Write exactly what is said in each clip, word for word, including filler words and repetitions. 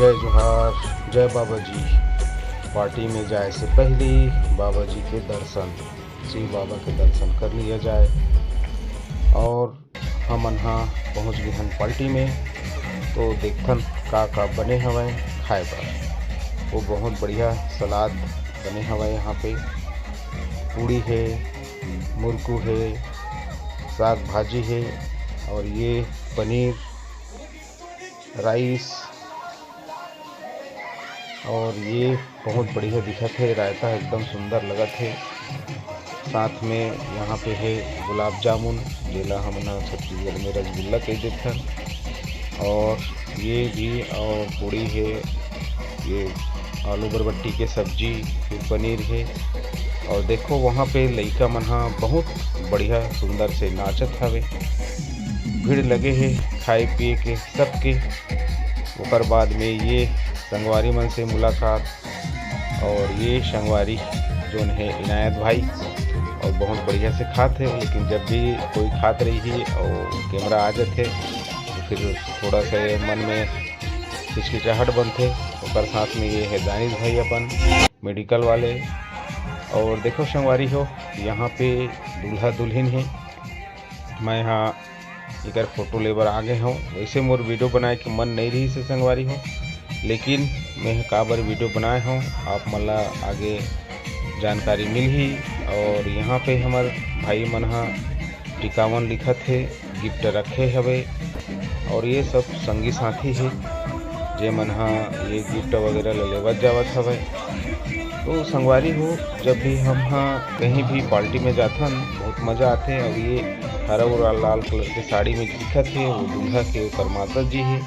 जय जोहार, जय बाबा जी। पार्टी में जाए से पहले बाबा जी के दर्शन, शिव बाबा के दर्शन कर लिया जाए। और हमन हा पहुँच गे हन पार्टी में, तो देखथन का का बने हवय खाए बर। वो बहुत बढ़िया सलाद बने हवय यहाँ पे, पूड़ी है, मुरकू है, साग भाजी है, और ये पनीर, राइस, और ये बहुत बढ़िया दिखत है। रायता एकदम सुंदर लगत है। साथ में यहाँ पे है गुलाब जामुन, जेला हमन ह छत्तीसगढ़ में रसगुल्ला कह देथन। और ये भी, और पूड़ी है, ये आलू बरबट्टी के सब्जी, फिर पनीर है। और देखो, वहाँ पे लइका मन ह बहुत बढ़िया सुंदर से नाचत हवे। भीड़ लगे है खाए पिए के सबके। ओकर बाद में ये संगवारी मन से मुलाकात, और ये संगवारी जोन है इनायत भाई, और बहुत बढ़िया से खात है। लेकिन जब भी कोई खात रही है और कैमरा आ जाते, तो फिर थोड़ा सा ये मन में हिचकिचाहट बनते। ओकर साथ में ये है दानिश भाई अपन मेडिकल वाले। और देखो संगवारी हो, यहाँ पे दूल्हा दुल्हन है। मैं यहाँ एकर फोटो ले बर आ गए हूँ। वैसे मोर वीडियो बनाए के मन नहीं रही से संगवारी हो, लेकिन मैं काबर वीडियो बनाए हूँ, आप मन ला आगे जानकारी मिलही। और यहाँ पे हमर भाई मन ह टिकावन लिखत हे, गिफ्ट रखे हवे, और ये सब संगी साथी हे, जे मन ह ये गिफ्ट वगैरह ले लेवत जावत हवे। तो संगवारी हो, जब भी हम ह कहीं भी पार्टी में जाथन, बहुत मजा आथे। और ये हरा भरा लाल कलर के साड़ी में दिखत हे, वो दूल्हा के ओकर माता जी हे।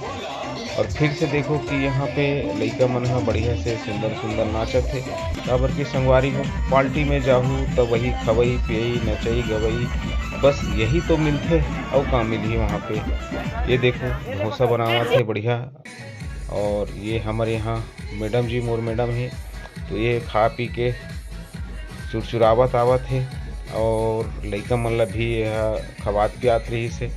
और फिर से देखो कि यहाँ पे लइका मन ह बढ़िया से सुंदर सुंदर नाचत हे। काबर के संगवारी हो, पार्टी में जाहू त वही खवई पियई, नचई गवई, बस यही तो मिलथे, अउ का मिलही वहाँ पे। ये देखो, डोसा बनावत हे बढ़िया। और ये हमर यहाँ मैडम जी, मोर मैडम हे, तो ये खा पी के चुरचुरावत आवत हे। और लइका मन ला भी ये खवात पियात रहिस हे।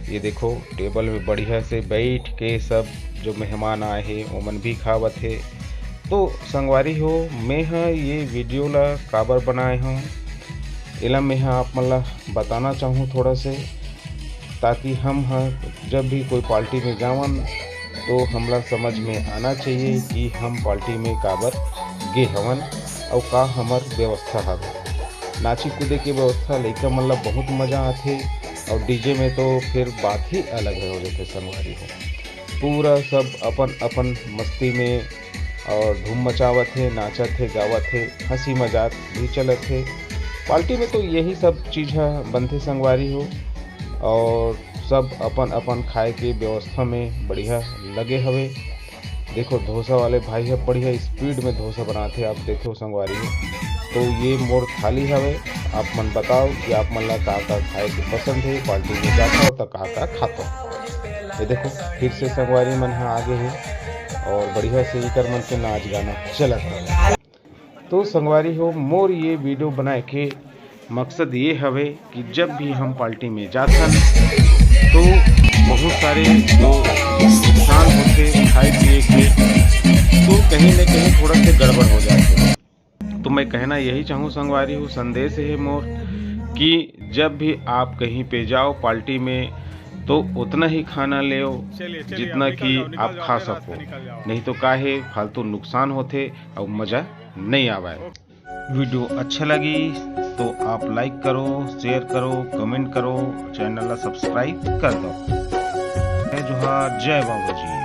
ये देखो, टेबल में बढ़िया से बैठ के सब जो मेहमान आए हे, ओमन भी खावत हे। तो संगवारी हो, मैं ह ये वीडियो ला काबर बनाए हूँ, एला मैं ह आप मन ला बताना चाहूँ थोड़ा से, ताकि हम ह जब भी कोई पार्टी में जावन, तो हमला समझ में आना चाहिए कि हम पार्टी में काबर गे हवन, अउ का हमर व्यवस्था हवे। नाची कूदे के व्यवस्था, लइका मन ला बहुत मजा आथे, और डीजे में तो फिर बात ही अलग हो जाथे संगवारी हो। पूरा सब अपन अपन मस्ती में और धूम मचावत हे, नाचत हे, गावत हे, हंसी मजाक भी चलत हे। पार्टी में तो यही सब चीज ह बनथे संगवारी हो, और सब अपन अपन खाए के व्यवस्था में बढ़िया लगे हवे। देखो, डोसा वाले भाई ह बढ़िया स्पीड में डोसा बनाथे, आप देखो संगवारी हो। तो ये मोर थाली हवे, आप मन बताओ कि आप मन ला का का खाए के पसंद हे, पार्टी में जाथो त का का खाथो। ये देखो, फिर से संगवारी मन ह आगे हे और बढ़िया से इकर मन के नाच गाना चलत हे। तो संगवारी हो, मोर ये वीडियो बनाए के मकसद ये हवे कि जब भी हम पार्टी में जाथन, तो बहुत सारे जो नुकसान होथे खाए पिए के, तो कहीं न कहीं थोड़ा से गड़बड़ हो जाथे। तो मैं कहना यही चाहूँ संगवारी हो, संदेश हे मोर कि जब भी आप कहीं पे जाओ पार्टी में, तो उतना ही खाना लेओ जितना कि आप खा सको, नहीं तो का हे, फालतू नुकसान होथे और मजा नहीं आवे। वीडियो अच्छा लगी तो आप लाइक करो, शेयर करो, कमेंट करो, चैनल ला सब्सक्राइब कर दो। जय जोहार, जय बाबा जी।